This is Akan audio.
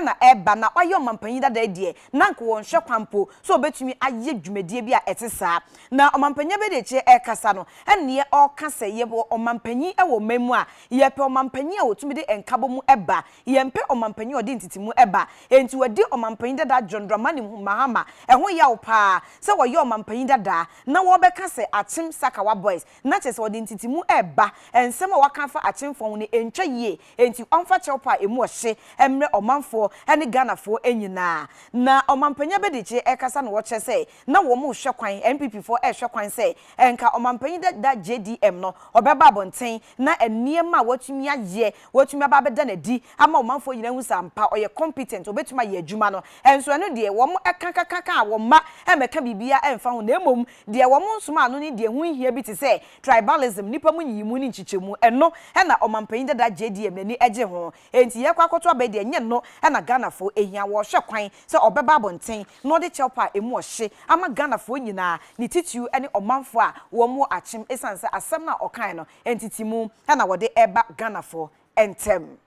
na ɛreba na wayɛ ɔmampanyin dada yi deɛ, na anka wɔnhwɛ kwan mpo sɛ ɔbɛtumi ayɛ dwumadie bi a ɛte saa. Na ɔmampanyin abadiakyire rekasa no, ɛnneɛ ɔreka sɛ yɛwɔ ɔmampanyin wɔ ɔman mu a, yɛpɛ ɔmampanyin a ɔtumi de nkabɔmu ba, yɛmpɛ ɔmampanyin a ɔde ntetemu ba. Enti wɔadi ɔmampanyin dada John Dramani Mahama ho yaw pa ara sɛ ɔyɛ ɔmampanyin dada na wɔrebɛka sɛ Akyem Sakawa Boys na kyerɛ sɛ ɔde ntetemu reba. Nsɛm a waka afa Akyemfoɔ ho no ɛntwa yie, enti ɔmfa kyɛwpa a ɛmu ɔhye mmrɛ ɔmanfoɔ ne Ghanafoɔ nyinaa. Na ɔmampanyin abadiakyire rekasa na ɔkyerɛ sɛ na wɔn rehwɛ kwan, NPP foɔ rehwɛ kwan sɛ nka ɔmampanyin dada JDM no ɔbɛba abɔnten na nneɛma a watumi ayɛ, watumi aba abɛda no adi ama ɔmanfoɔ nyinaa ahu sɛ ampa ɔyɛ competent, ɔbɛtumi ayɛ adwuma no. Nso ɛno deɛ wɔn ka ka ka ka a wɔn mma mmɛka biribiara mfa ho na mmom deɛ wɔn nsomaa no ne deɛ ɛho nhia bi te sɛ tribalism, nnipa mu nyiyimu ne nkyekyɛmu, ɛno na ɔmampanyin dada JDM n'ani gye ho. Enti yɛrekɔ akɔto aba yi deɛ ɛnyɛ no na Ghanafoɔ hia. Wɔrehwɛ kwan sɛ ɔbɛba abɔnten na ɔde kyɛwpa a ɛmu ɔhye ama Ghanafoɔ nyinaa, ne titiriw ne ɔmanfoɔ a wɔn wɔ akyem esiane sɛ asɛm no a ɔkae no ntetemu na wɔde reba Ghanafoɔ ntam.